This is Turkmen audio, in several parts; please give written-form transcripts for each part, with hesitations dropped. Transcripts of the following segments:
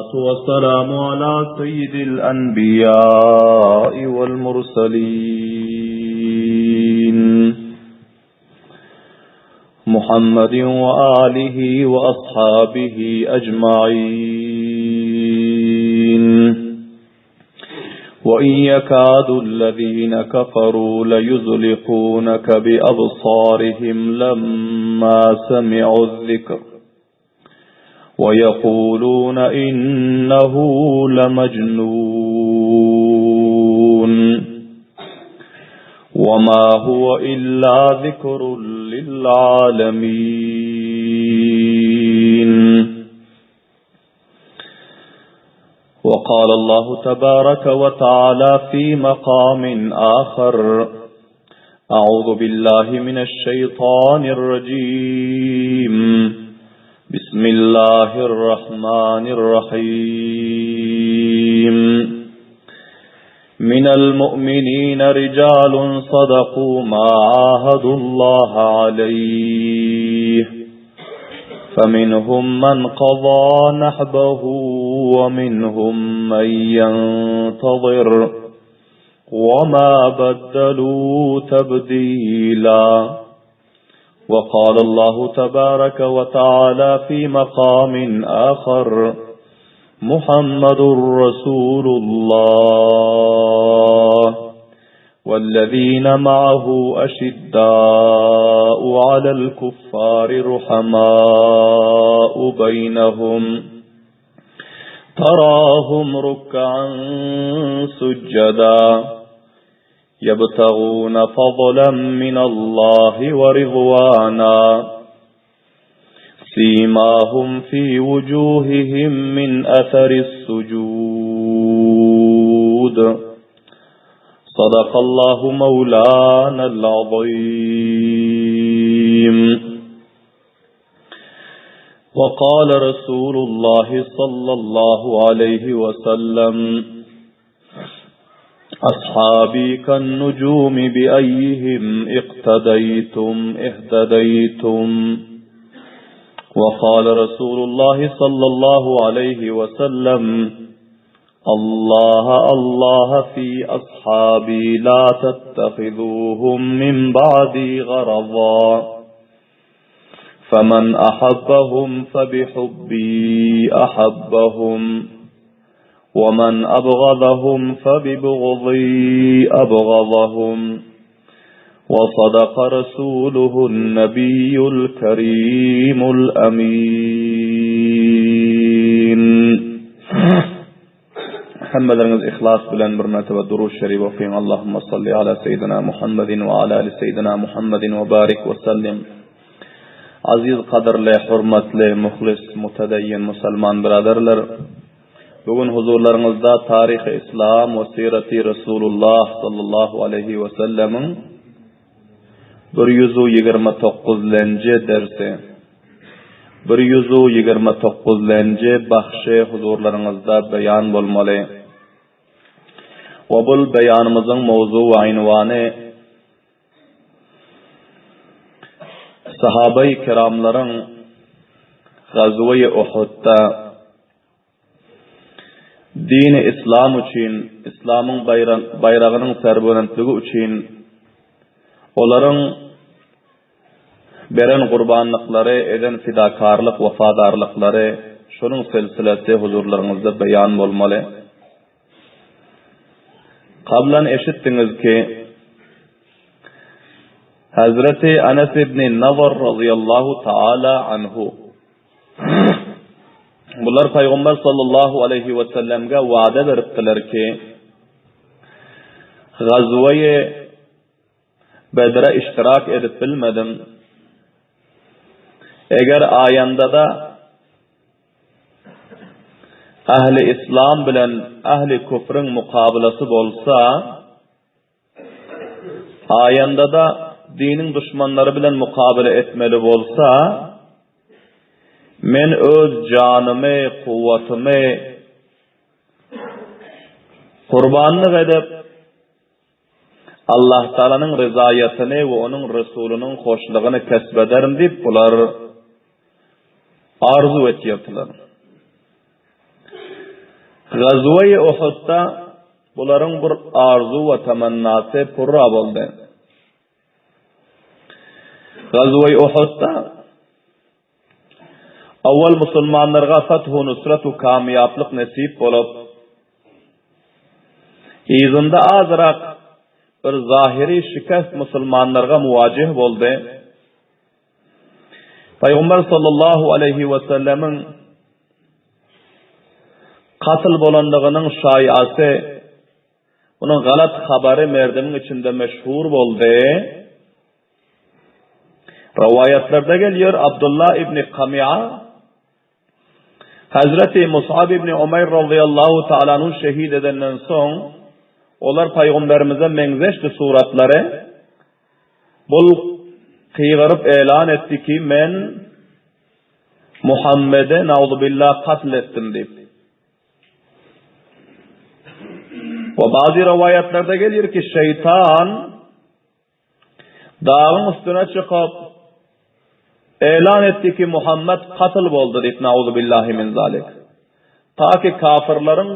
Wasalamu ala seyyidil enbiýai wal murselin. Muhammedin we alihi we ashabihi ecmaîn. وإن يكاد الذين كفروا ليزلقونك بأبصارهم لما سمعوا الذكر ويقولون إنه لمجنون وما هو إلا ذكر للعالمين وقال الله تبارك وتعالى في مقام آخر أعوذ بالله من الشيطان الرجيم بسم الله الرحمن الرحيم من المؤمنين رجال صدقوا ما عاهدوا الله عليه فمنهم من قضى نحبه ومنهم من ينتظر وما بدلوا تبديلا وقال الله تبارك وتعالى في مقام آخر محمد رسول الله والذين معه أشداء على الكفار رحماء بينهم تراهم ركعا سجدا يبتغون فضلا من الله ورضوانا سيماهم في وجوههم من أثر السجود صدق الله مولانا العظيم وقال رسول الله صلى الله عليه وسلم أصحابي كالنجوم بأيهم اقتديتم اهتديتم وقال رسول الله صلى الله عليه وسلم الله الله في أصحابي لا تتخذوهم من بعدي غرضا فمن أحبهم فبحبي أحبهم ومن أبغضهم فببغضي أبغضهم وصدق رسوله النبي الكريم الأمين Hemmeleriňiz ihlas bilen bir mertebe Durud Şerif okyň Allahumma salli ala seýidina Muhammedin we ala ali seýidina Muhammedin we barik we sellim. Aziz gadyrly, hurmatly, muhlis, mutedeyyin musulman biraderler. Bu gün huzurlaryňyzda taryhy islam we sirati Resulullah sallallahu aleyhi we sellemiň 129 lenji dersi. 129 lenji bahşy huzurlaryňyzda beýan bolmaly. We bul beýanymyzyň mowzu we ynwany Sahabaýy kiramlaryň Gazweýi Uhudda Dini Islam üçin, Islamyň baýragynyň serbelentligi üçin olaryň beren gurbanlyklary, eden fidakarlyk, wepadarlyklary şonuň silsilesi huzurlaryňyzda beýan bolmaly. Kablan eşitdiňiz ki, Hazreti Anas ibn Nazar razyýallahu taala anhu Bular Pygamber sallallahu aleýhi we sellemge wada beripdiler ki, Gazweýi Bedre iştirak edip bilmedim. Eger aýandada ähli islam bilen ähli küfrüň mukabylasy bolsa, Aýanda-da diniň duşmanlary bilen mukabele etmeli bolsa, men öz janymy, kuwwatymy gurbanlyk edip, Allahtagalanyň ryzaýatyny we onuň Resulynyň hoşlugyny kesp ederin diýip, bular arzuw etýärdiler. Gazwa-i Uhudda bularyň bir arzuw we tamannasy purra boldy. Gazwa-i Uhudda awwal musulmanlarga fath-u nusrat we kamýaplyk nesip bolup, yzynda azyrak bir zahyry şikest musulmanlarga muwajih boldy. Pygamber sallallahu aleýhi we sellemiň katl bolandygynyň şaýasy, munuň galat habary merdimiň içinde meşhur boldy. Rowaýatlarda gelýär, Abdullah ibn Kamy'a Hazreti Mus'ab ibn Umaýr razyýallahu taala anhu şehit edenden soň, olar pygamberimize meňzeşdi suratlary. Bul gygyryp elan etdi ki, men Muhammedi nauzubillah katl etdim diýip. We bazy rowaýatlarda gelýär ki, şeýtan dagyň üstüne çykyp elan etdi ki, Muhammed katl boldy diýip, nauzubillahi min zalik. Ta ki kafirleriň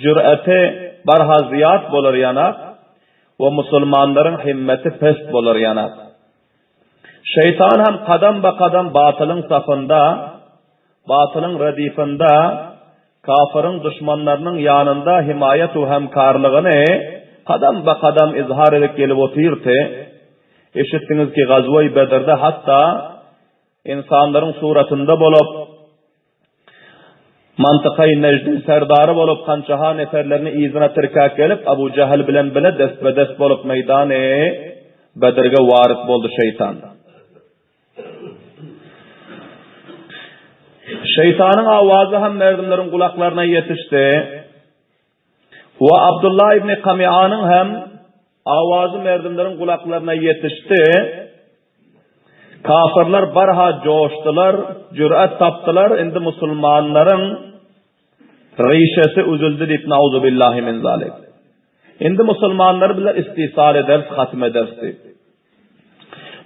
jür'eti barha zyýat bolar ýanak we musulmanlaryň himmeti pest bolar ýanak. Şeýtan hem kadam-ba-kadam batylyň safynda, batylyň redifinde, kafyryň duşmanlarynyň ýanynda himaýat we hemkarlygyny kadam-ba-kadam izhar edip gelip otyrdy. Eşitdiňiz ki, Gazwa-i Bedrde hatda ynsanlaryň suratynda bolup, Mantykaýy Nejdiň serdary bolup, hançaha neferlerini yzyna tirkäp gelip, Abu Jähil bilen bile destbe-dest bolup meýdany Bedrge waryt boldy şeýtan. Şeýtanyň awazy hem merdimleriň gulaklaryna ýetişdi. We Abdullah ibn Kamianyň hem awazy merdimleriň gulaklaryna ýetişdi. Kafyrlar barha joşdular, jürat tapdylar, indi musulmanlaryň rişesi üzüldi diýip, nauzubillahi min zalik. Indi musulmanlary bizler istisal ederis, hatm ederis diýip.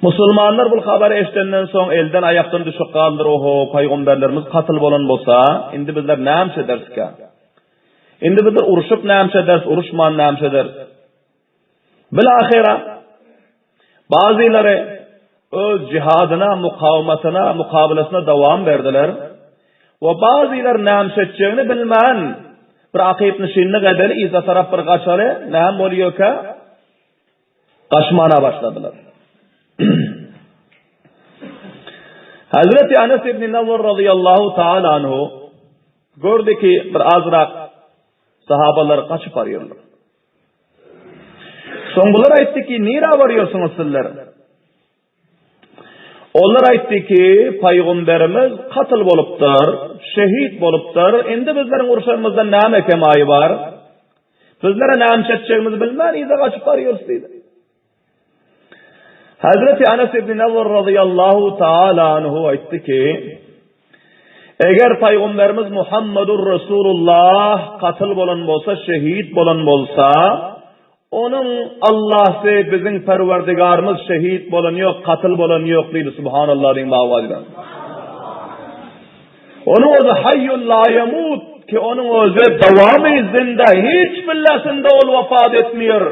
Musulmanlar bu habary eşidenden soň elden aýakdan düşüp galdylar, oho, paýgamberlerimiz katyl bolan bolsa, indi bizler näme ederiskä? Indi bizler urşup näme ederis, uruşman näme ederis? Bilahyra, bazylary öz jihadyna, mukawmatyna, mukabalasyna dowam berdiler we bazylar näme etjegini bilmän, bir akyp nyşynlyk edeli, yza tarap bir gaçaly, näme bolýarka? Gaçmana başladylar. Hazreti Anas ibn Nazar radıyallahu taala anhu gördü ki bir azrak sahabalar gaçyp barýarlar. Soň bular aýtdy ki, nirä barýarsyňyz sizler? Olar aýtdy ki, paýgamberimiz katyl bolupdyr, şehit bolupdyr, indi bizleriň urşanymyzdan näme kemaýy bar? Bizlere näme çekjegimizi bilmän yza gaçyp barýarys diýdi. Hazreti Anas ibn Nazar radıyallahu taala anhu aýtdy ki, Eger paýgamberimiz Muhammedur Resulullah katyl bolan bolsa, şehit bolan bolsa, onuň Allahsy biziň Perwerdigarymyz şehit bolan ýok, katyl bolan ýok diýdi. Subhanallah diýiň bawadydan. Onuň özi haýýun la ýamut ki onuň özi dowamy zinde hiç billasynda ol wafat etmeýär.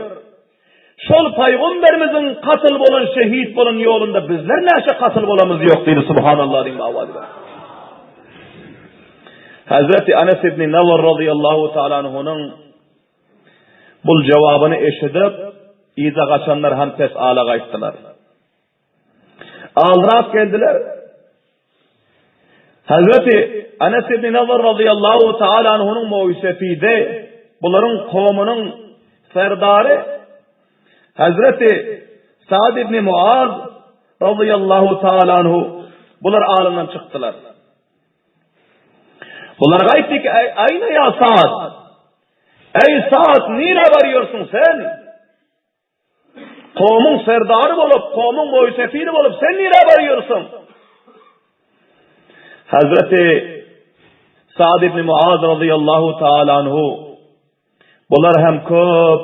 Şol paýgamberimiziň katyl bolan şehit bolan ýolunda bizler näçe katyl bolamyz ýok diýdi subhanallah diýip awazyna. Hazreti Anas ibn Nawar radıyallahu taala anhunyň bul jogabyny eşidip, yza gaçanlar hem pes ala gaýtdylar. Aldyrap geldiler. Hazreti Anas ibn Nazar radıyallahu taala anhunyň moýsefide bularyň kowmunyň serdary Hazreti Sa'd ibn Muaz radıyallahu taala anhu bular alyndan çykdylar. Bular aýtdy ki, Aýna ýa Sa'd? Eý Sa'd, nirä barýarsyň sen? Kowmuň serdary bolup, kowmuň moýsefiri bolup, sen nirä barýarsyň? Hazreti Sa'd ibn Muaz radıyallahu taala anhu bular hem köp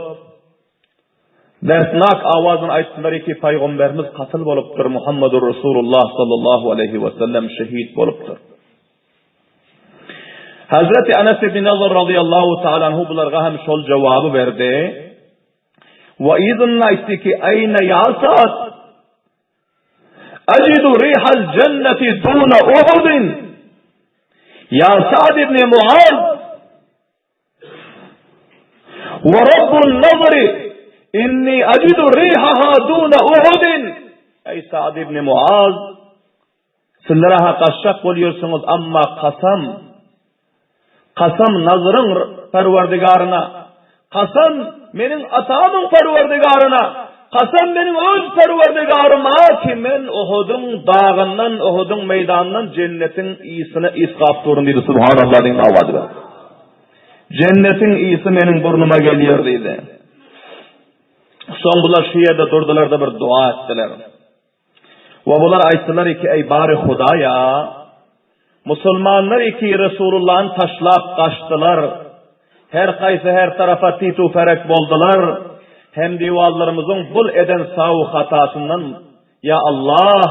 dertnak awazyny aýtdylar ki, paýgamberimiz katyl bolupdyr, Muhammedur Resulullah sallallahu aleyhi ve sellem şehit bolupdyr. Hazreti Anas ibn Nazar radıyallahu ta'ala anhu bularga hem şol jogaby berdi. We yzynda aýtdy ki, Aýna ýa Sa'd? Ajidu rihal jenneti duna Uhudin. Ýa Sa'd ibn Muaz, Wa rabbun nazri inni ajidu rihaha duna Uhudin. Eý Sa'd ibn Muaz, sizlere-ha gaçjak bolýarsyňyz, amma kasam, kasam Nazyryň Perwerdigaryna, kasam meniň atamyň Perwerdigaryna, kasam meniň öz Perwerdigaryma ki, men Uhudyň dagyndan, Uhudyň meýdanyndan jennetiň ysyny ysgap durun diýdi. Subhanallah diýen owazy bilen. Jennetiň ysy meniň burnuma gelýär diýdi. Soň bular şu ýerde durdular-da bir dua etdiler. We bular aýtdylar ki, eý bary Hudaýa, musulmanlar ki Resulullahny taşlap gaçdylar. Her haýsy her tarapa titu-ferek boldular. Hem diwallarymyzyň bul eden saw hatasyndan Ýa Allah,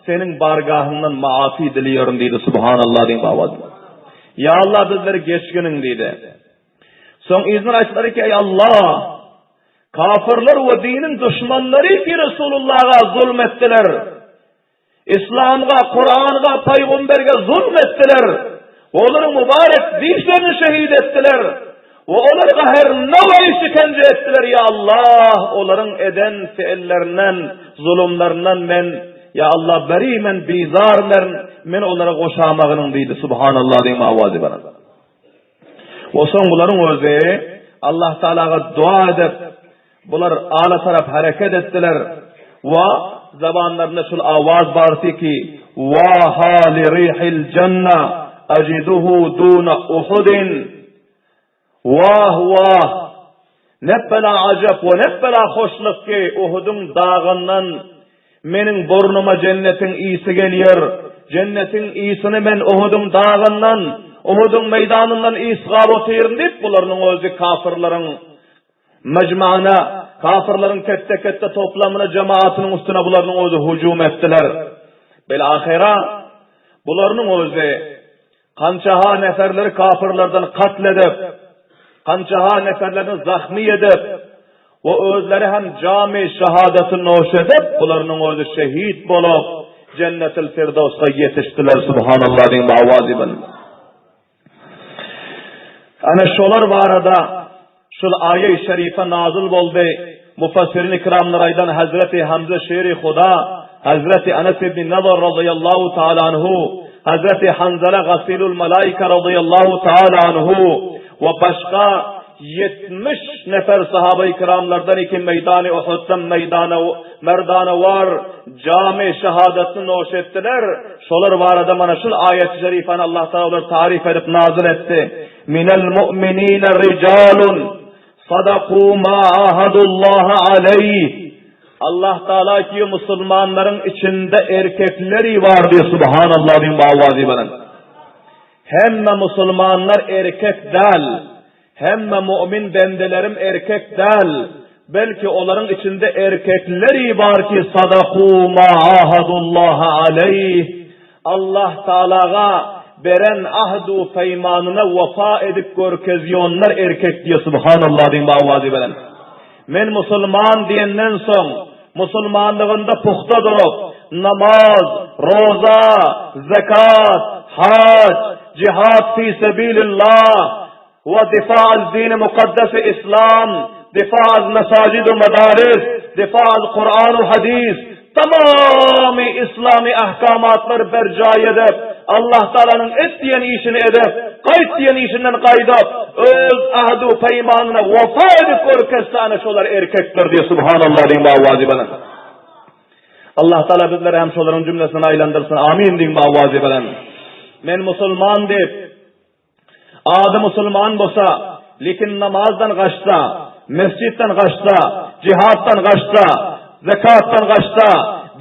Seniň bargahyňdan maafi dileýärin diýdi. Subhanallah diýip owaz. Ýa Allah bizleri geçginiň diýdi. Soň yzyna aýtdylar ki, eý Allah, kafirler we diniň duşmanlary ki Resulullaha zulm etdiler. Islamga, Kur'an'a, paýgamberge zulm etdiler. Olaryň mübarek dişlerini şehit etdiler. We olara her nawa işkence etdiler. Ýa Allah, olaryň eden fiillerinden, zulumlaryndan men Ýa Allah beri men bizar men, men olara goşamagynyň diýdi. Subhanallah diýen awazy bilen. We soň bularyň özi Allah Taalaga dua edip, bular ala tarap hereket etdiler. We zabanlarynda şul awaz bardy ki, Wa ha li rihil janna ajiduhu duna Uhudin. Wah, wah! Nepbela ajap we nepbela hoşluk ki, Uhudyň dagyndan meniň burnuma jennetiň ysy gelýär. Jennetiň ysyny men Uhudyň dagyndan, Uhudyň meýdanyndan ysgap otyryn diýip, bularynyň özi kafyrlaryň mejmana, kafyrlaryň ketde-ketde toplamyna, jemaatynyň üstüne bularynyň özi hüjüm etdiler. Bil-ahyra, bularynyň özi Kança-ha neferleri kapyrlardan katl edip, kança-ha neferlerini zahmy edip, we özleri hem jamy şahadaty noş edip, bularynyň özi şehit bolup, Jennetil Firdawsga ýetişdiler, Subhanallah diýiň bu awazy bilen. Ana şolar barada Şul aýa-i şerife nazyl boldy. Mufessirin ikramlar aýdan Hezreti Hamza şiri Huda, Hezreti Enes ibn Nazar razyýallahu taala anhu, Hezreti Hanzala gasilul malaika razyýallahu taala anhu we başga 70 nefer sahaba-i kiramlardan iki meýdany Uhuddan meýdana merdanawar jamy şehadatyny noş etdiler. Şolar barada mana şul aýat-y şerifany Allah taala olar taryf edip nazyl etdi. Minel mu'minine ricalun sadaku ma ahadullaha aleyh. Allah Taala ki musulmanlaryň içinde erkekleri bar diýip subhanallah diýip awazy bilen. Hemme musulmanlar erkek däl. Hemme mu'min bendelerim erkek däl. Belki olaryň içinde erkekleri bar ki sadaku ma ahadullaha aleyh. Allah Taalaga beren ahdu peýmanyna wefa edip görkezýonlar erkek diýe subhanallah diýiň bu awazy bilen. Men musulman diýenden soň musulmanlygynda puhta durup namaz, roza, zekat, hac, jihad fi sebilillah, We difa az dini mukaddesi islam, difa az mesajid-u medaris, difa az Kur'an-u hadis, tamamy islamy ahkamatlary berjaý edip, Allah Taalanyň et diýen işini edip, gaýt diýen işinden gaýdyp, öz ahd-u peýmanyna wefa edip görkezse ana şolar erkekdir diýip subhanallah diýiň bu awazy bilen. Allah Taala bizleri hem şolaryň jümlesine aýlandyrsyn. Amin diýiň bu awazy bilen. Men musulman diýip Ady musulman bolsa, lekin namazdan gaçsa, mesjitden gaçsa, jihatdan gaçsa, zekatdan gaçsa,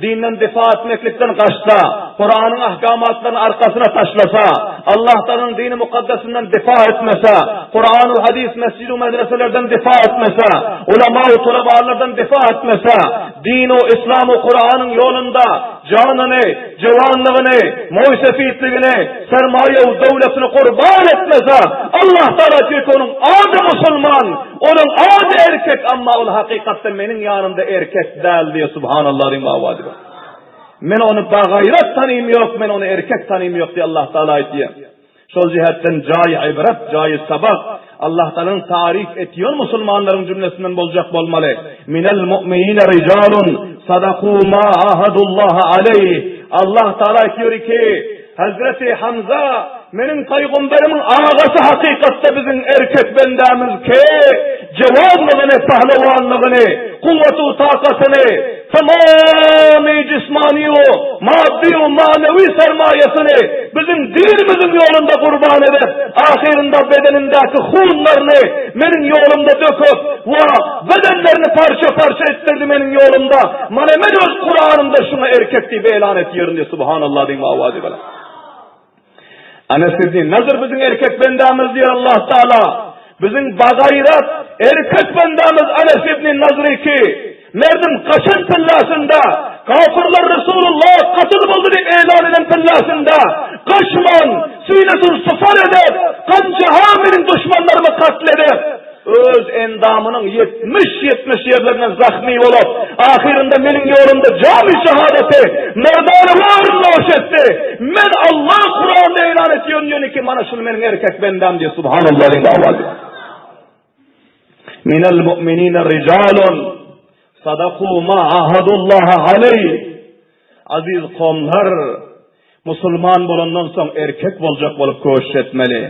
dinden difa etmeklikden gaçsa, Kuranyň ahkamatlaryny arkasyna taşlasa, Allah Taganyň dini mukaddesinden difa etmese, Kuran we hadys mesjid we medreselerden difa etmese, ulama we tulabalardan difa etmese, din we islam we Kuranyň ýolunda janyny, jowanlygyny, moý-sefitligini, sermaýa we döwletini gurban etmese, Allah Tagala diýýär ki, onuň ady musulman, onuň ady erkek, amma ol hakykatda meniň ýanymda erkek däl diýýär, subhanallah diýip awazy bar. Men ony bagaýrat tanym ýok, men ony erkek tanym ýok diýip Allah Tagala aýtýar. Şol jihetden jaýy ibret, jaýy sabak, Allah Tagalanyň taryf etýän musulmanlaryň jümlesinden boljak bolmaly. Minel mu'minine rijalun sadaku ma ahadullaha aleýh. Allah Tagala aýtýar ki, Hazreti Hamza meniň pygamberimiň agasy hakykatda biziň erkek bendämiz ki, jewanlygyny, pahlewanlygyny, kuwwatu takatyny, Tamamy jismany we maddy we manewi sermaýasyny biziň dinimiziň ýolunda gurban edip, ahyrynda bedenindäki hunlaryny meniň ýolumda döküp we bedenlerini parça-parça etdirdi meniň ýolumda. Mana men öz Kuranymda şuňa erkek diýip elan etýärin diýip subhanallah diýip awazy bilen. Anas ibn Nazr biziň erkek bendämiz diýer Allah Taala. Biziň bagaýrat erkek bendämiz Anas ibn Nazr ki, merdim gaçan pillasynda, kafirler Resulullah katyl boldy diýip elan eden pillasynda, gaçman, synasyny sıfar edip, ganjaha meniň duşmanlarymy katl edip, Öz endamynyň ýetmiş-ýetmiş ýerlerinden zahmy bolup, ahyrynda meniň ýolumda jamy şahadaty merdanewar noş etdi. Men Allah Kuranda eýlan etýän ýöne ki, mana şul meniň erkek bendäm diýip subhanallah diýip awaz. Minel mu'minine rijalun sadaku ma ahadullaha aleý. Aziz komlar, musulman bolandan soň erkek boljak bolup köşüş etmeli.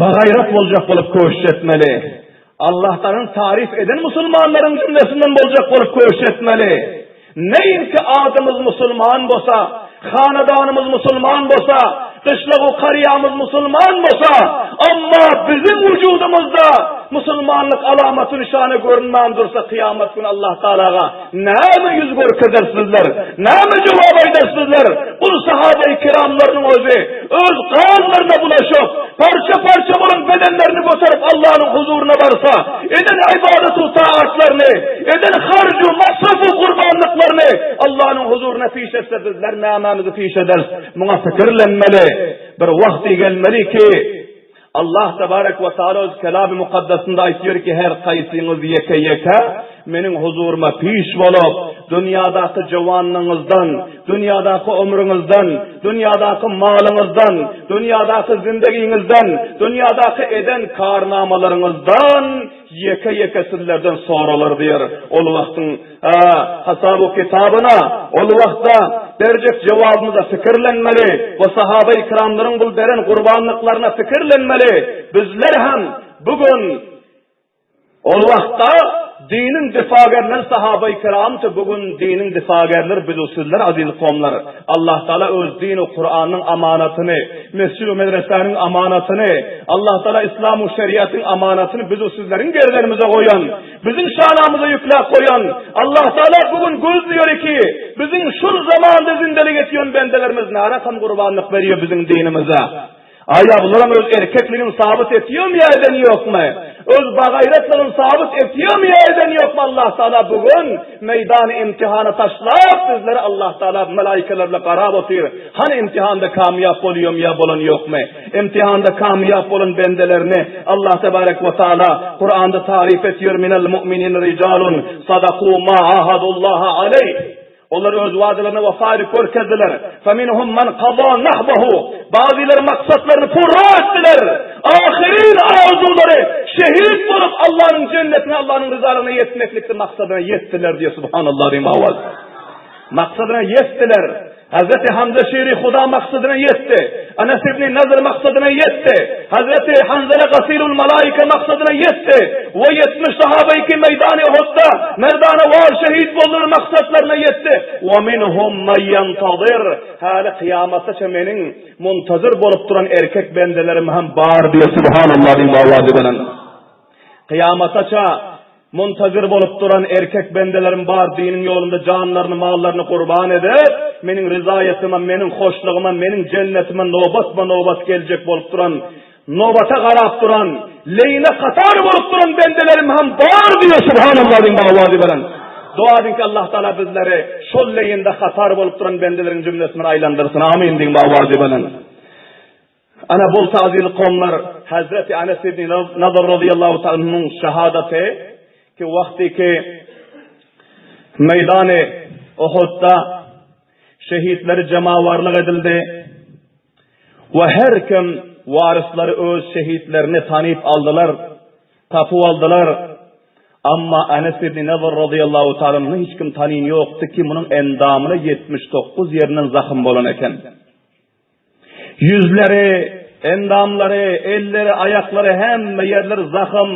Bagaýrat boljak bolup köşüş etmeli. Allah'tanyň taryf eden musulmanlaryň jümlesinden boljak bolup köşüş etmeli. Neýinki adymyz musulman bolsa, hanedanymyz musulman bolsa, gyşlagu karýamyz musulman bolsa, amma biziň wujudymyzda musulmanlyk alamaty nyşany görünmän dursa kyýamat güni Allah Tagalaga Näme ýüz görkezersizler? Näme jogap aýdarsizler? Bul sahabeýi kiramlarynyň özi öz ganlaryna bulaşyp, parça-parça bolan bedenlerini göterip Allanyň huzuryna barsa, eden ybadatu taatlaryny, eden harju masrafu gurbanlyklaryny Allanyň huzuryna piş etse bizler nämämizi piş ederis? Muňa pikirlenmeli. Bir wagty gelmeli ki, Allah tebarek we taala öz Kelamy Mukaddesinde aýtýar ki, her haýsyňyz ýeke-ýeke meniň huzuryma piş bolup, dünýädäki jowanlygyňyzdan, dünýädäki ömrüňizden, dünýädäki malyňyzdan, dünýädäki zindegiňizden, dünýädäki eden karnamalaryňyzdan ýeke-ýeke sizlerden soralar diýer. Ol wagtyň hasabu kitabyna, ol wagtda berjek jogabymyza pikirlenmeli we sahaba-i kiramlaryň bul beren gurbanlyklaryna pikirlenmeli. Bizler hem bu gün ol wagtda diniň difagerleri sahaba-i kiramdy, bu gün diniň difagerleri biz sizler aziz kowumlar. Allah Taala öz dini Kuranyň amanatyny, mesjid we medresäniň amanatyny, Allah Taala islam we şeriatyň amanatyny biz sizleriň gerdenimize goýan. Biziň şanamyza ýükläp goýan Allah Taala bu gün gözleýär ki, biziň şul zamanda zindelik etýän bendelerimiz narakam gurbanlyk berýär biziň dinimize. Aýa bularam öz erkekligini sabyt etýärmi ýa eden ýokmy? Öz bagaýratlygyny sabyt etýärmi ýa eden ýokmy Allah Taala bu gün meýdany imtihana taşlap bizleri Allah Taala melaikeler bilen garap otyr. Hany imtihanda kamýap bolýarmy ýa bolan ýokmy? Imtihanda kamýap bolan bendelerini Allah tebarek we taala Kuranda taryf etýär, Minel mu'minin rijalun sadaku ma ahadullaha aleýh. Olar öz wadalaryna wefa edip görkezdiler. Feminhum men kaza nahbahu. Bazylary maksatlaryny purra etdiler. Ahyrin arzuwlary şehit bolup Allanyň jennetine, Allanyň ryzalygyna ýetmeklikdi maksadyna ýetdiler diýýär subhanallah diýip awaz. Maksadyna ýetdiler. Hazreti Hamza Şiri Huda maksadyna ýetdi. Anas ibn Nazr maksadyna ýetdi. Hazreti Hanzala Gasilul Malaika maksadyna ýetdi. We 70 sahabeýi ki meýdany Uhudda merdana war şehit boldular maksatlaryna ýetdi. We minhum men ýentazir. Häli kyýamataça meniň muntazir bolup duran erkek bendelerim hem bar diýip subhanallah diýip awazy bilen. Kyýamataça. Muntazir bolup duran erkek bendelerim bar diniň ýolunda janlaryny mallaryny gurban edip, meniň ryzaýatyma, meniň hoşlugyma, meniň jennetime nobatma-nobat geljek bolup duran, nobata garap duran, leýine katar bolup duran bendelerim hem bar diýýär Subhanallah diýiň awazy bilen. Doga ediň ki Allah Taala bizleri şol leýinde hatar bolup duran bendeleriň jümlesinden aýlandyrsyn. Amin diýiň awazy bilen. Ana bul tazyl kowumlar Hazreti Anes ibn Nadr radıyallahu ta'ala anhu'nyň şahadaty ki wagty ki meýdany Uhudda şehitleri jemawarlyk edildi we her kim waryslary öz şehitlerini tanyp aldylar, tapyp aldylar. Amma Anes ibn Nadr radıyallahu ta'ala anhu hiç kim tanyn ýokdy ki munuň endamyna 79 ýerinden zahym bolan eken. Ýüzleri, endamlary, elleri, aýaklary hemme ýerleri zahym,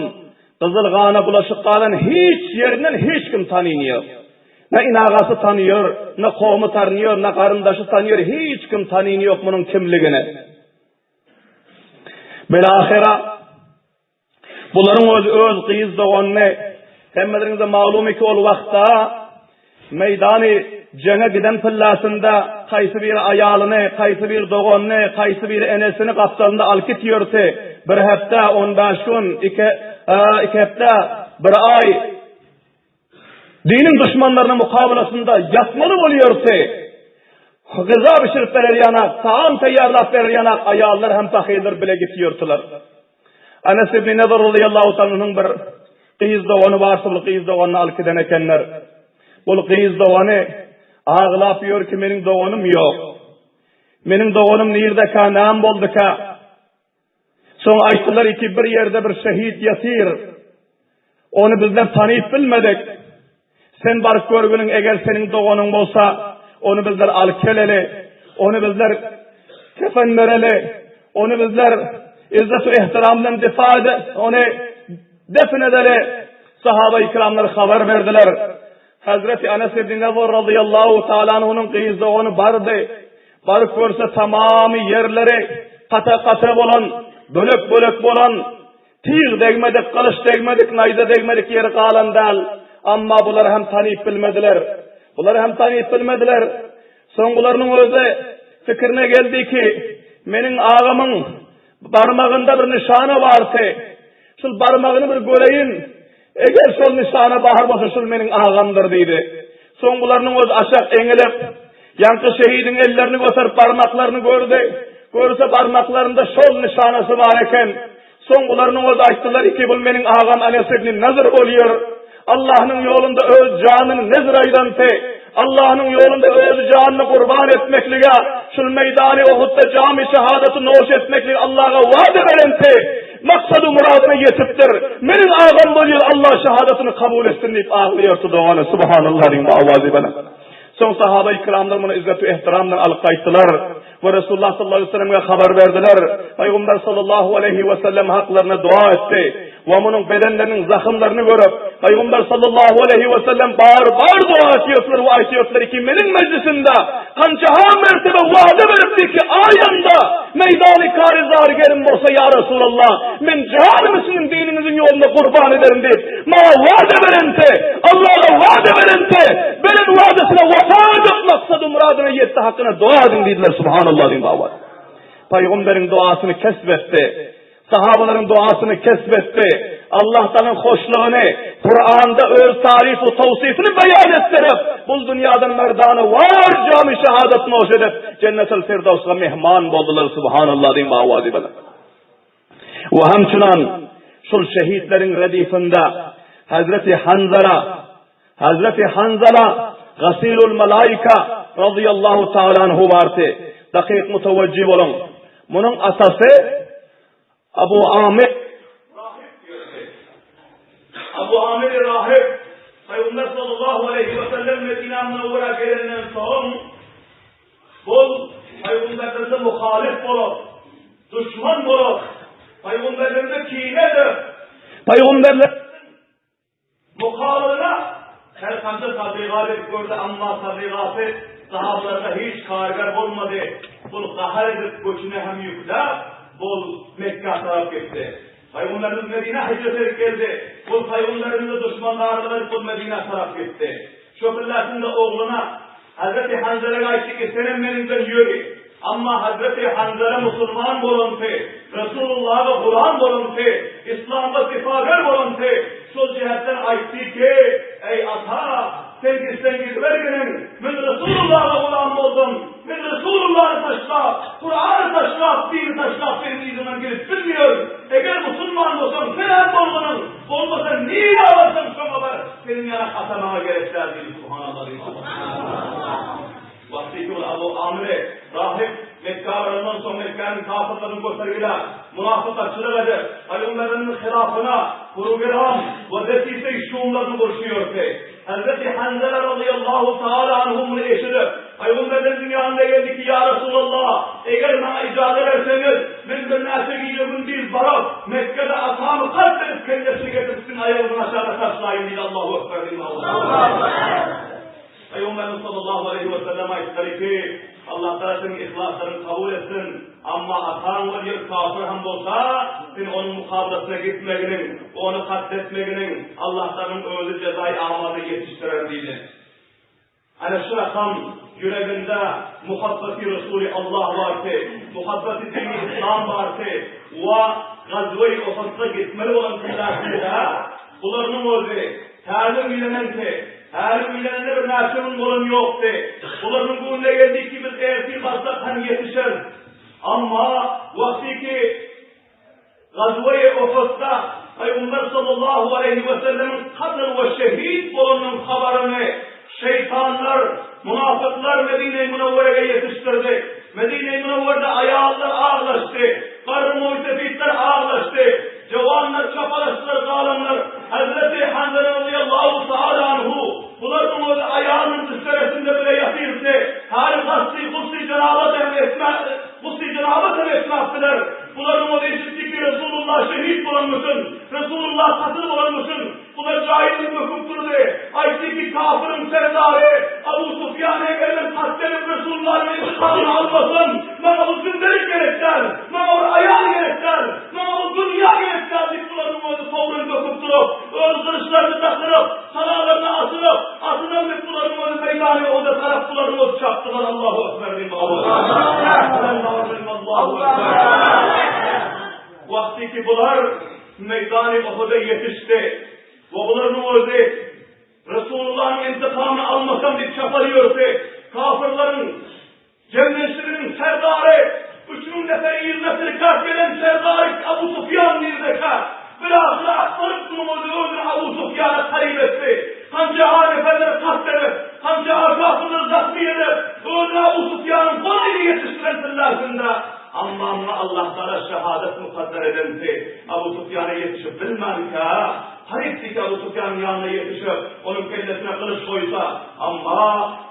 gyzyl gana bulaşyp galan hiç ýerinden hiç kim tanyňýok. Ne inagasy tanyýar, ne kowmy tanyýar, ne garyndaşy tanyýar, hiç kim tanyňýok munuň kimligini. Bilahyra Bularyň özi öz gyz doganyny, hemmeleriňize maglum ki ol wagtda meýdany jeňe giden pyllasynda haýsy biri aýalyny, haýsy biri doganyny, haýsy biri enesini gapdalynda alyp gitýärdi. Bir hepde, 15 gün, iki, iki hepde, bir aý Diniň duşmanlarynyň mukabalasynda ýatmaly bolýardy. Gyza bişirip berer ýanak, tagam taýýarlap berer ýanak aýallar hem pahyrlar bile gitýärdiler. Anas ibn Nadr radiyallahu ta'ala bir gyz dogany bar, şol gyz doganyny alyp giden ekenler. Bul gyz dogany aglap ýör ki, meniň doganym ýok. Meniň doganym nirdekä, näme bolduka? Soň aýtdylar ki, bir ýerde bir şehit ýatyr. Ony bizler tanyp bilmedik. Sen baryp görgüniň, eger seniň doganyň bolsa, ony bizler alyp geleli. Ony bizler kefen bereli. Ony bizler izzet we ehtiram bilen difa edip, ony defin edeli. Sahaba-i kiramlar habar berdiler. Hazreti Anas ibn Nadr radıyallahu taala anhu'nyň gyz dogany bardy. Baryp görse tamamy ýerleri kata-kata bolan, bölek-bölek bolan, tyg degmedik, gylyç degmedik, naýza degmedik ýeri galan däl. Amma bular hem tanyp bilmediler. Bular hem tanyp bilmediler. Soň bularynyň özi pikirine geldi ki, meniň agamyň barmagynda bir nyşana bardy. Şul barmagyny bir göreýin. Eger şol nyşana bar bolsa, şul meniň agamdyr diýdi. Soň bularynyň özi aşak eňilip, ýaňky şehidiň ellerini göterip barmaklaryny gördi. Görse barmaklarynda şol nyşanasy bar eken. Soň bularynyň özi aýtdylar ki, bul meniň agam Anes ibn Nazr bolýar. Allahnyň ýolunda öz janyny nezr aýdanty, Allahnyň ýolunda öz janyny gurban etmeklige, şul meýdany Uhudda jamy şehadaty noş etmeklige Allaha wada berenti, maksady muradyna ýetipdir. Meniň agam bolýar, Allah şehadatyny kabul etsin diýip aglaýardy dogany. Subhanallah diýip awazy bilen. Soň sahaba-i kiramlar muny izzet we ehtiram bilen alyp gaýtdylar we Resulullah sallallahu aleyhi ve sellemge habar berdiler. Pygamber sallallahu aleyhi ve sellem haklaryna dua etdi we munuň bedenleriniň zahymlaryny görüp, Pygamber sallallahu aleyhi ve sellem bar-bar dua etýärdiler we aýtýardylar ki, meniň mejlisimde Kança mertebe wada beripdi ki, aýanda meýdany karizar gerim bolsa, ýa Resulallah, men janymy siziň diniňiziň ýolunda gurban ederin diýip, maňa wada berente, Allaha wada berente, beren wadasyna wepa edip, maksady myradyna ýetdi hakyna doga ediň diýdiler, subhanallah diýip awaz. Pygamberiň duasyny kesp etdi. Sahabalaryň duasyny kesp etdi. Allah Tagalaň hoşlugyny Kuranda öz taryf we tawsyfyny beýan etdirip, bul dünýadan merdana war jamy şehadat noş edip, Jennetul Firdawsga mehman boldular. Subhanallah diýip awazy bilen. We hemçinan şul şehitleriň redifinde Hazreti Hanzala Hazreti Hanzala Gasilul Malaika radiyallahu taala anhu bardy. Dakyk mutawajjih boluň. Munuň atasy Abu Amir Rahip diýildi. Abu Amir Rahip Pygamber sallallahu aleyhi ve sellem Medine Münevvere gelenden soň bul Pygamberimize muhalif bolup, düşman bolup, Pygamberimize kine edip, Pygamberler Mukabylyna her kança tabligat edip gördi, amma tabligaty sahabalarda hiç kargar bolmady. Bul gahar edip göçüne hem ýükläp, bul Mekgä tarap gitdi. Pygamberimiz Medinä hijret edip geldi. Ol pygamberimize duşmandarlyk edip ol Medinä tarap gitdi. Şo pillasynda ogluna Hazreti Hanzalaga aýtdy ki, senem meniň bilen ýöri. Amma Hazreti Hanzala musulman bolanty, Resulullaha gulam bolanty, Islamga wepagar bolanty, şol jähetden aýtdy ki, Eý ata, sen gitseň gidiberginiň, men Resulullaha gulam boldum, men Resulullany taşlap, Kurany taşlap, dini taşlap seniň yzyňdan gelip bilmeýärin. Eger musulman bolsaň, sen hem bolgunyň, bolmasa nirä barsaň şoňa bar, seniň ýaly ata maňa gerek däl diýdi. Subhanallah diýdi. Wagtyky ol Abu Amire rahyp Mekgä barandan soň Mekgäniň kafyrlaryny götergilä, munafykatçylyk edip, pygamberiniň hylafyna program we desise şumlaryny gurşuýardy. Hezreti Hanzala razyýallahu taala anhu muny eşidip, pygamberlerimiziň ýanyna geldi ki, Ýa Resulallah, eger maňa ijaza berseňiz, men birnäçe gije-gündiz baryp, Mekgede atamy katl edip kellesini getirip siziň aýagyňyzyň aşagyna taşlaýyn diýdi. Allahu ekber diýdi. Pygamberimiz sallallahu aleýhi we sellem aýtdylar ki, Allah Tagala seniň yhlaslaryňy kabul etsin, amma ataň ol ýer kafir hem bolsa, sen onuň mukabalasyna gitmeginiň, ony katletmeginiň Allah Taganyň özi jezaýy amalyny ýetişdirer diýdi. Ana şu rakam ýüreginde muhabbeti Resuly Allah bardy, muhabbeti dini Islam bardy we gazweý Uhudda gitmeli bolan kyndaşlyda Bularynyň özi täze öýlenenki, häli öýlenene bir näçe gün bolan ýokdy. Bularynyň göwnüne geldi ki, biz ertir barsak hem ýetişeris. Amma wagty ki Gazweýi Uhudda Pygamber sallallahu aleýhi we sellemiň katl we şehit bolanynyň habaryny şeýtanlar, munafyklar Medine-i Münewwerege ýetişdirdi. Medine-i Münewwerde aýallar aglaşdy, garry moýsefitler aglaşdy, jowanlar çapalaşdylar, galanlar Hezreti Hanzala razyýallahu taala anhu bularyň özi aýalynyň üsteresinde bile ýatyrdy. Häli gasly, gusly jenabat hem etmä, gusly jenabat hem etmäpdiler. Bularyň özi eşitdi ki, Resulullah şehit bolanmyşyn, Resulullah katl bolanmyşyn. Bular jaýyndan böküp durdy. Aýtdy ki, Kafyryň serdary Abu Sufýan eger men kast edip Resulullanyň intikamyny almasam, maňa bu gündelik gerek däl, maňa bir aýal gerek däl, maňa bu dünýä gerek däl diýip bularyň özi sowrun böküp durup, öz gylyçlaryny dakynyp, salalaryny asynyp, atyna münüp bularyň özi meýdany Uhuda tarap bularyň özi çapdylar. Allahu Ekber diýip Allahu Ekber. Wagty ki bular Meýdany Uhuda ýetişdi we bularyň özi Resulullah'yň intikamyny almasam diýip çapar ýördi. Kafyrlaryň jemlenşiginiň serdary, 3000 nefer yzyna tirkäp gelen serdary Abu Sufýan nirdekä? Bilahyra aktaryp munuň özi özüni Abu Sufýana taryp etdi. Hança a neferleri kast edip, hança a kafyrlary zakmy edip, özüni Abu Sufýanyň golaýyna ýetişdiren pillasynda Amma muňa Allahtagala şahadat mukadder edensi, Abu Sufýana ýetişip bilmänkä, haryp diýse Abu Sufýanyň ýanyna ýetişip, onuň kellesine gylyç goýsa, amma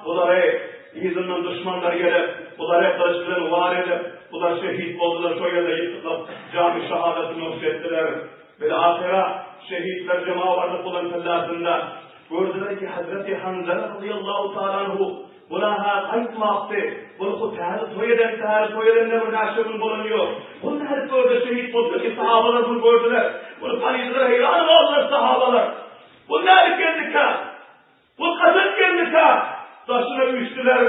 bulary yzyndan duşmanlar gelip, bulary gylyç bilen war edip, bular şehit boldular, şo ýerde ýykylyp, jamy şahadaty noş etdiler. Bil-ahyra şehitler jemawarlyk bolan pillasynda gördüler ki, Hazreti Hanzala razyýallahu taala anhu Bula-ha gaýtmapdy. Bul hu täze toý eden, täze toý edenine bir näçe gün bolany ýok. Bul nädip bu ýerde şehit boldy ki, sahabalar muny gördüler. Muny tanydylar, heýran galdylar sahabalar. Bul nädip geldikä? Bul haçan geldikä? Daşyna üýşdüler,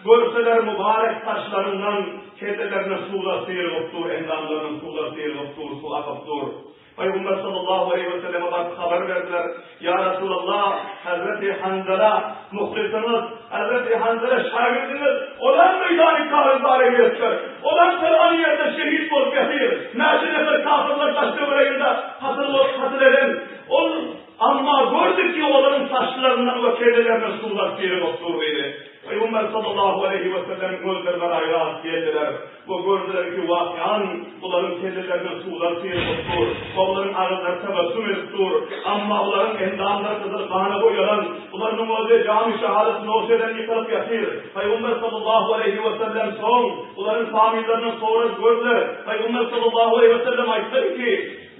görseler mübarek saçlaryndan kellelerine suwlar syrygyp dur, endamlaryndan suwlar syrygyp dur, suw akyp dur. Pygamber sallallahu aleýhi we selleme baryp habar berdiler, Ýa Resulallah, Hezreti Hanzala muhlysyňyz, Hezreti Hanzala şägirdiňiz, olam meýdany Karyzara gelipdir. Olam falan ýerde şehit bolup ýatyr. Näçe nefer kafyrlar daş-töwereginde katl bolup katl eden. Ol, Amma gördük ki, olaryň saçlaryndan we kellelerinden suwlar syrygyp dur diýdi. Pygamber sallallahu aleýhi we sellemiň gözleri baraýrat geldiler. We gördüler ki, wakian, bularyň kellelerinden suwlar syrygyp dur, we bularyň agyzlary tebessüm edip dur, amma bularyň endamlary gyzyl gana boýalan, bularynyň özi jamy şahadat noş eden ýykylyp ýatyr. Pygamber sallallahu aleýhi we sellem soň bularyň familiýalaryny sorap gördüler. Pygamber sallallahu aleýhi we sellem aýtdylar ki,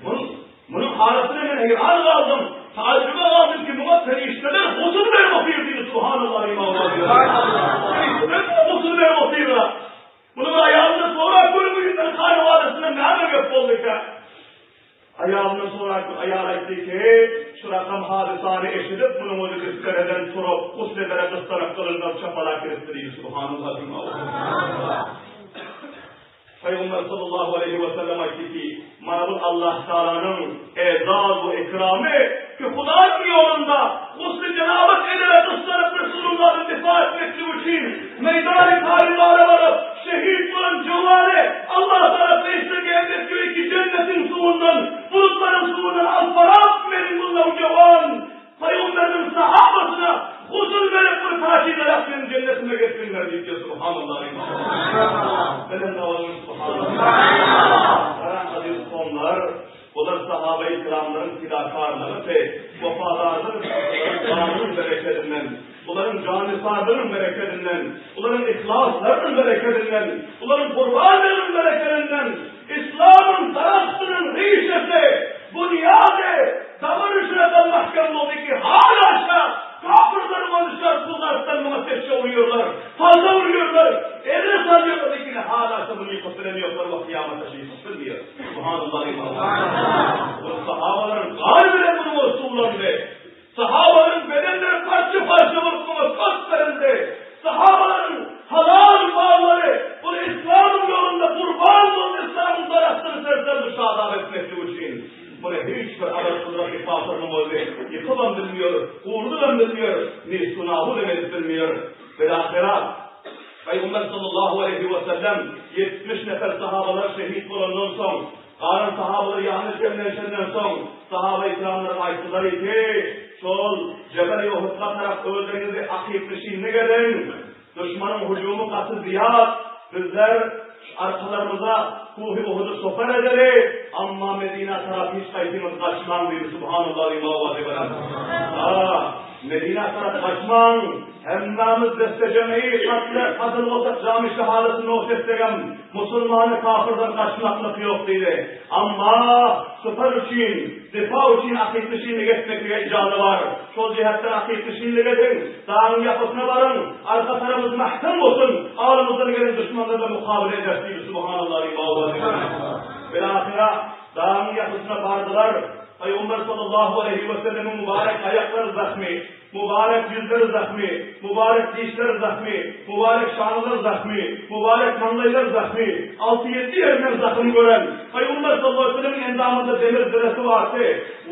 Munuň munuň halatyna men heýran galdym, taajjuba galdym ki, muňa perişdeler gusul berip otyr diýdi, subhanallah, Perişdeler muňa gusul berip otyrlar. Munuň aýalyna sorap görüň bu ýüzden hanabadasynda näme gep boldyka? Aýalyndan sorapdyr. Aýal aýtdy ki, Şu rakam hadysany eşidip, munuň özi bistereden turup, gusl edere gyssanyp gylyjyny alyp çapalap gidipdir diýdi. Subhanallah diýip. Pygamber sallallahu aleýhi we sellem aýtdy ki, Mana bu Allah Tagalanyň ezaz we ikramy ki, Hudaýyň ýolunda gusly jenabat edere gyssanyp Resulullahdan difa etmeklik üçin meýdany Karibara baryp şehit bolan jowany Allah Tagala perişde geldi ki, jennetiň suwundan, bulutlaryň suwundan alyp barap meniň bu nowjawan Pygamberiniň sahabasyna gusul berip bir pakizeräk meniň jennetime gelsinler diýipdir. Subhanallah. Bilen dawalyň subhanallah. Garaň aziz doganlar, bular sahaba-i kiramlaryň fidakarlygy, wepadarlygy, bularyň janynyň berekedinden, bularyň janysarynyň berekedinden, bularyň yhlaslarynyň berekedinden, bularyň gurbanlygynyň berekedinden Yslamyň daragtynyň rişesi, bunýady, damary şunadan mahkem boldy ki, hala-şa kapyrlar boluşlar bu daragtdan muňa tekje urýarlar, palta urýarlar, eline salýarlar, lekin hala-şa muny ýykyp bilen ýoklar we kyýamata şa ýykyp bilmeýär. Subhanallah. Bu sahabalaryň gany bilen munuň özi suwlandy. Sahabalaryň bedenleri parça-parça bolup muňa kast berildi. Sahabalaryň halal mallary bul Yslamyň ýolunda gurban boldy Yslamyň daragtyny sersebz şadap etmeklik üçin. Muny hiç bir agyr gudratly kafyrnyň özi ýykybam bilmiýor, gurdubam bilmiýor, nestu-nabudam edip bilmiýor. Bilahyra Pygamber sallallahu aleýhi we sellem 70 nefer sahabalar şehit bolandan soň Galan sahabalar ýanyna jemlenşenden soň, sahaba-ikramlar aýtdylar ki, Şol Jebel-i Uhudga tarap özleriňizi akyp-nişinlik ediň! Duşmanyň hüjümi gaty zyýat, bizler şu arkalarymyza Kuhy Uhudy sopar edeli, amma Medinä tarap hiç haýsyňyz gaçmaň diýdi. Subhanallah diýip owazy bilen. Ha, Medinä tarap gaçmaň! Hemmämiz desse-jem'i katle katl bolsak jamy şehadat noş etsegem, Musulmana kafyrdan gaçmaklyk ýok diýdi. Amma sypar üçin, difa üçin akytnyşynlyk etmeklige ijaza bar. Şol jähetden akytnyşynlyk ediň, dagyň ýapasyna baryň, arka tarabymyz mähkem bolsun, alymyzdan gelen duşmanlara mukabele ederis diýdi. Subhanallah diýip owaz edip. Bilahyra dagyň ýapasyna bardylar. Pygamber sallallahu aleýhi wesellemiň mübarek aýaklary zahmy. Mübarek ýüzleri zahmy, mübarek dişleri zahmy, mübarek şanalar zahmy, mübarek maňlaýlar zahmy, alty-ýedi ýerinden zahym gören Pygamber sallallahu aleýhi we sellemiň endamynda demir ziresi bardy.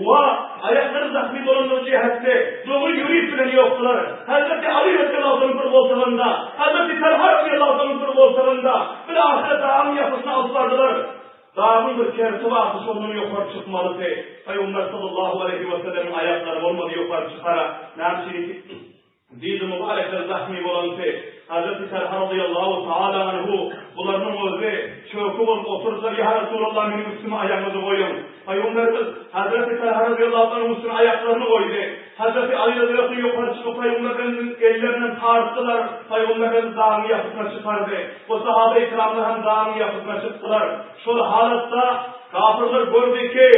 Wa, aýaklary zahmy bolanlygy jähetli, dogry ýörip bilen ýokdular. Hezreti Aly radiyallahu anhu bir goltugynda, Hezreti Talha radiyallahu anhu bir goltugynda bir ahyra dagyň ýapasyna alyp bardylar. Dagyň bir kerti bardy, şondan ýokary çykmalysy. Pygamber sallallahu aleýhi we sellemiň aýaklary bolmady ýokary çykara. Näme üçin? Dizi mübarekler zahmy bolanysy. Hazreti Talha razyýallahu taala anhu bularynyň özi çöki bolup oturdylar, Ýa Resulallah meniň üstüme aýagyňyzy goýuň. Pygamberimiz Hazreti Talha razyýallahu anhuň üstüne aýaklaryny goýdy. Hazreti Aly razyýallahu anh ýokary çykyp Pygamberimiziň ellerinden tartdylar. Pygamberimiz dagyň ýapysyna çykardy. Bu sahaba-i-kiramlar hem dagyň ýapysyna çykdylar. Şol halatda kafyrlar gördi ki,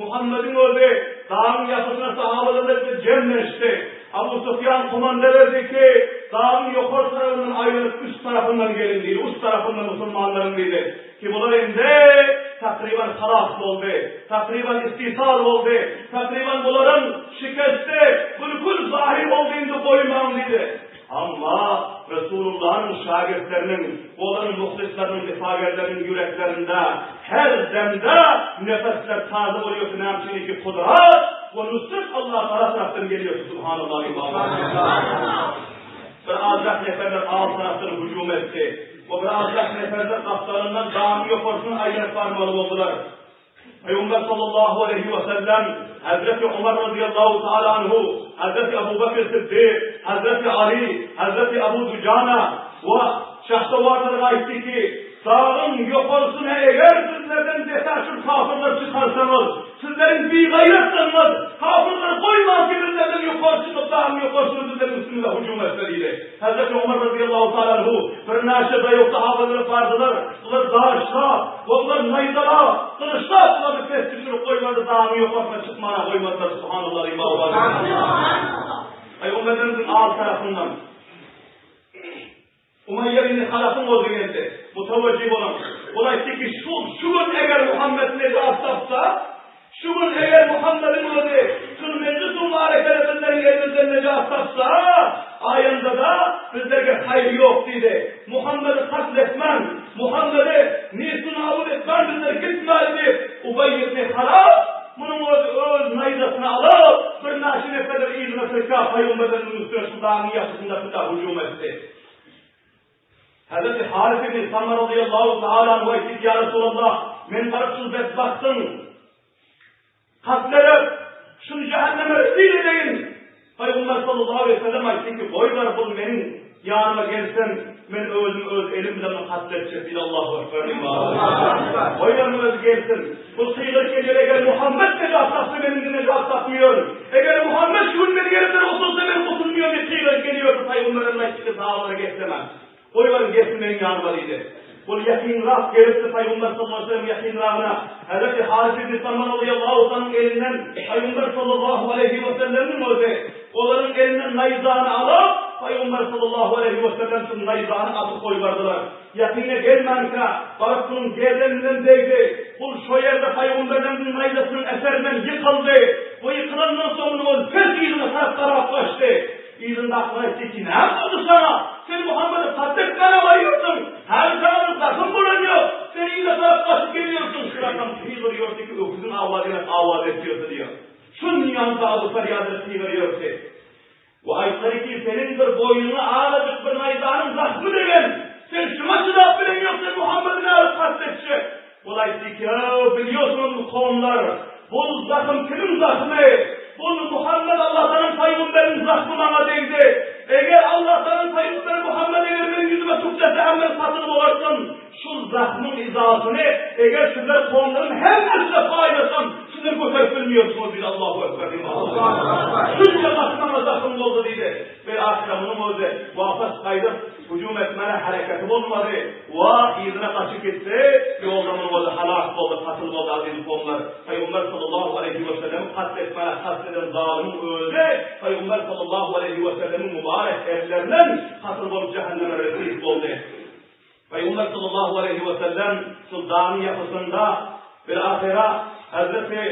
Muhammediň özi dagyň ýapysyna sahabalar bilen jemlenişdi. Abu Sufýan komanda berdi ki, dagyň ýokary tarabyndan aýlanyp üst tarapyndan geliň diýdi. Üst tarapyndan musulmanlaryň diýdi. Ki bular indi takryban halas boldy, takryban istisal boldy, takryban bularyň şikesti bülkül zahir boldy indi goýmaň diýdi. Amma Resulullah'yň şagirtleriniň, olaryň muhlyslarynyň, difagerleriniň ýüreklerinde her demde nefesler taze bolýardy, näme üçin ki kudrat we nusret Allah Tagala tarapdan gelýärdi, Subhanallah. Bir azrak neferler al tarapdan hüjüm etdi. We bir azrak neferler gapdalyndan dagyň ýokarsyna aýlanyp barmaly boldular. Pygamber sallallahu aleýhi we sellem Hazreti Omar razyýallahu taala anhu, Hazreti Abu Bekr Siddik, Hazreti Ali, Hazreti Abu Dujana we şahsowarlara aýtdy ki, Dagyň ýokarsyna eger sizlerden depäşir kafyrlar çykarsaňyz, sizleriň bigaýratdygyňyz, kafyrlar goýman ki bizlerden ýokary çykyp dagyň ýokarsyna bizleriň üstümize hüjüm etse diýdi. Hazreti Omar razyýallahu taala anhu birnäçe daýaw sahabalary bardylar. Bular daşlap, bular naýzalap, gylyçlap bulary pes düşürip goýmady, dagyň ýokarsyna çykmana goýmadylar. Subhanallah Pygamberimiziň al tarapyndan Umaýýa ibn Halafyň özi geldi. Mutawajjih bolan. Ol aýtdy ki, şu şu gün eger Muhammet nejat tapsa, Şu gün eger Muhammediň özi şul mejlis-u mubarekede bizleriň elimizden nejat tapsa, aýanda-da bizlerge haýyr ýok diýdi. Muhammedi katl etmän, Muhammedi nesti-nabut etmän bizler gitmäli diýip, Ubeý ibni Halaf munuň özi öz naýzasyny alyp, birnäçe neferleri yzyna tirkäp pygamberleriniň üstüne şu dagyň ýapysyndakyda hüjüm etdi. Hezreti Haris ibn Samma razyýallahu taala anhu aýtdy ki, Ýa Resulallah, men baryp şul betbagtyň katl edip, şuny jähenneme rezil edeýin. Pygamber sallallahu aleýhi we sellem aýtdy ki, Goý bar bul meniň ýanyma gelsin, men özüm öz elim bilen muny katl etjek diýdi. Allahu ekber. Goý bar muny özi gelsin. Bul sygyr gelýär, eger Muhammet nejat tapsa meniň-de nejat tapmyýaryn. Eger Muhammet şu gün meni gelip bir gutulsa men gutulmyýaryn diýip sygyryp gelýärdi, pygamberimiz aýtdy ki, sahabalara geplemän. Goý baryň gelsin meniň ýanyma diýdi. Ol ýakynrak gelipdi pygamber sallallahu aleýhi we sellem ýakynragyna. Hezreti Haris ibn Samma razyýallahu anyň elinden pygamber sallallahu aleýhi we sellemiň özi olaryň elinden naýzany alyp, pygamber sallallahu aleýhi we sellem şu naýzany atyp goýberdiler. Ýakyna gelmänkä, baryp munuň gerdeninden degdi. Bul şo ýerde pygamberlerimiziň naýzasynyň eserinden ýykyldy. Bu ýykylandan soň munuň özi pes yzyna tarap garap gaçdy. Yzyndakylar aýtdy ki, Näme boldy saňa? Sen Muhammedi katl etmäge barýarsyň. Häli saňa bir gasym bolan ýok. Sen yza tarap gaçyp gelýärsiň. Şurakam gygyrýardy ki, öküziň awazy ýaly awaz etýärdi diýýär. Şunýan dady-perýat edip gygyrýardy. We aýtsaly ki, seniň bir boýnuňa azajyk bir naýzanyň zahmy degen, sen şuňa çydap bileňok, sen Muhammedi nädip kast etjek? Ol aýtdy ki, Bilýorsuňyzmy kowumlar, bul zahym kimiň zahmy? Bul Muhammet Allahdanyn paýgamberiň zahmy maňa degdi. Eger Allahdanyn paýgamberi Muhammet eger meniň ýüzüme tüklese hem men katyl bolarsyň. Şul zahmyň yzasyny eger sizler kowumlaryň hemmesine paýlasam, sizler göterip bilmeýärsiňiz diýdi. Allahu Ekber diýdi. Şunça gaty maňa zahym boldy diýdi. We ahyra munuň özi wapas gaýdyp hüjüm etmäne hereketi bolmady. Wa yzyna gaçyp gitdi. Ýolda munuň özi halak boldy, katyl boldy aziz kowumlar. Pygamber sallallahu aleýhi we sellemi katl etmäne kast eden zalymyň özi Pygamber sallallahu aleýhi we sellemiň mübarek ellerinden katyl bolup jähenneme resif boldy. Pygamber sallallahu aleýhi we sellem şol dagyň ýapysynda bir ahyra Hezreti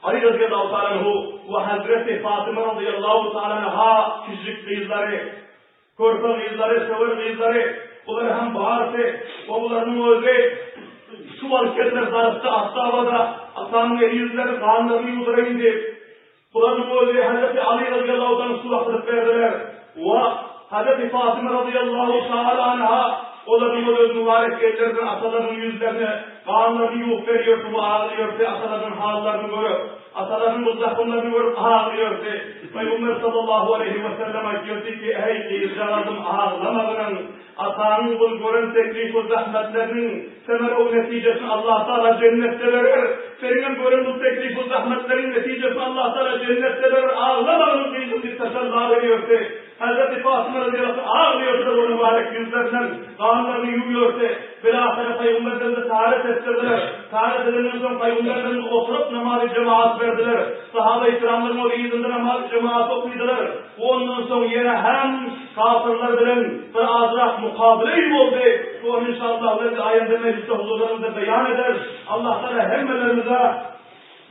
Aly razyýallahu taala anhu we Hezreti Fatyma razyýallahu taala anha kiçijik gyzlary, körpe gyzlary, söwer gyzlary, bular hem barysy, ogularynyň özi suw alyp geldiler zarpda Astabada, atamyň eli ýüzlerini ganlaryny ýuwduraýyn diýip. Bularyň özi Hezreti Aly razyýallahu taala suw akydyp berdiler. We Hezreti Fatyma razyýallahu taala anha olaryň öz mübarek elleri bilen atalarynyň ýüzlerini, ganlaryny ýuwup berýärdi we aglaýardy, atalarynyň hallaryny görüp, atalarynyň bu zahymlaryny görüp aglaýardy. Pygamber sallallahu aleýhi we sellem aýtýardy ki, Eý gyzjagazym aglamagynyň, Ataňyň bul gören teklif we zähmetleriniň semere-u netijesini Allah Tagala jennetde berer. Seniňem gören bul teklif we zähmetleriň netijesini Allah Tagala jennetde berer. Aglamagyn gyzym diýip teselli berýärdi. Hezreti Fatyma razyýallahu anha aglaýardy we mübarek ýüzlerinden ganlaryny ýuwýardy. Bilahyra Pygamberlerimize taharet etdirdiler. Taharet edenden soň Pygamberlerimiz oturyp namazy jemaat berdiler. Sahaba-i kiramlaryň ol yzynda namazy jemaat okydylar. Ondan soň ýene hem kafirler bilen bir azrak mukabele boldy. Ony inşallah belki aýanda mejlisde huzurlaryňyzda beýan ederis. Allah Tagala hemmelerimize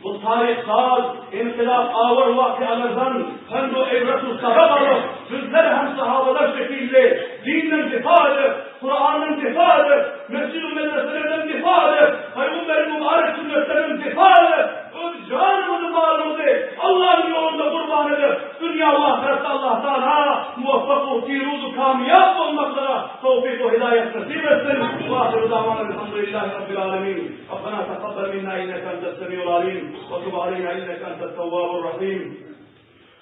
bu taryh saz, inkylap awar wakyalardan pend-u ibret-u sabak alyp, bizler hem sahabalar şekilli dinden difa edip, Kurandan difa edip, mesjid-u medreselerden difa edip, Pygamberiň mübarek sünnetlerinden difa edip, Öz janymyzy, malymyzy Allanyň ýolunda gurban edip, dünýä we ahyretde Allah Tagala muwaffak we piruz we kamýap bolmaklyga towfyk we hidaýat nesip etsin. We ahyru da'wana elhamdülillahi rabbil alemin. Rabbena takabbal minna inneke entes semiul alim we tub aleyna inneke entet tewwabur rahim.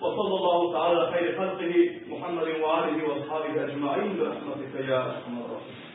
We sallallahu ta'ala ala hayri halkihi Muhammedin we alihi we ashabihi ecmain bi rahmetike ya erhamer rahimin.